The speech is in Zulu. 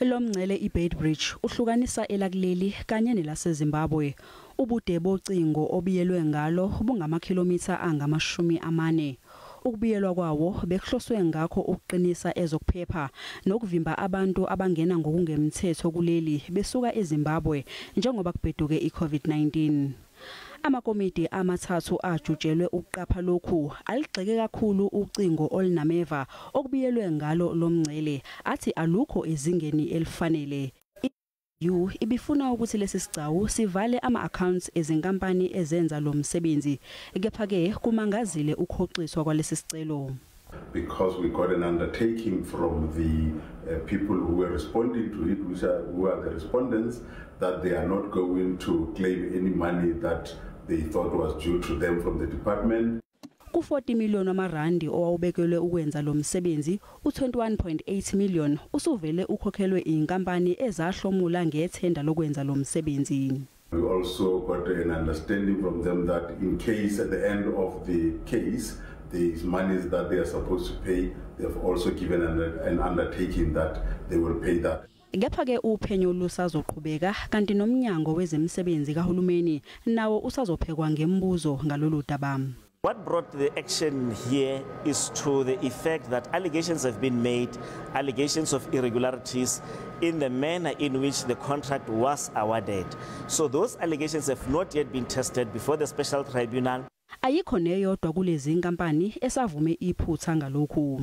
Lo mngcele iBeitbridge uhlukanisa elakuleli kanye nelaseZimbabwe. Ubude bocingo obiyelwe ngalo bungamakhilomitha angama-40. Ukubiyelwa kwawo bekuhloswe ngakho ukuqinisa ezokuphepha nokuvimba abantu abangena ngokungemthetho kuleli besuka eZimbabwe njengoba kubheduke iCovid-19. Amakomidi amathathu ajutshelwe ukuqapha lokhu aligxeke kakhulu ucingo olunameva okubiyelwe ngalo lomngcele, athi alukho ezingeni elifanele. I-EU ibifuna ukuthi lesi sigcawu sivale ama-accounts ezinkampani ezenza lo msebenzi, kepha-ke kumangazile ukuhoxiswa kwalesi sicelo. Because we got an undertaking from the people who were responding to it, who are the respondents, that they are not going to claim any money that they thought was due to them from the department. Ku-40 million wamarandi owawubekelwe ukwenza lo msebenzi, u-21.8 million usuvele ukhokhelwe inkampani ezahlomula ngethenda lokwenza lo msebenzi. We also got an understanding from them that in case at the end of the case there is monies that they are supposed to pay, they have also given an undertaking that they will pay that. Kepha-ke uphenyo lusazoqhubeka, kanti nomnyango wezemisebenzi kahulumeni nawo usazophekwa ngembuzo ngalolu daba. What brought the action here is to the effect that allegations have been made, allegations of irregularities in the manner in which the contract was awarded. So those allegations have not yet been tested before the special tribunal. Ayikho neyodwa kulezi nkampani esavume iphutha ngalokhu.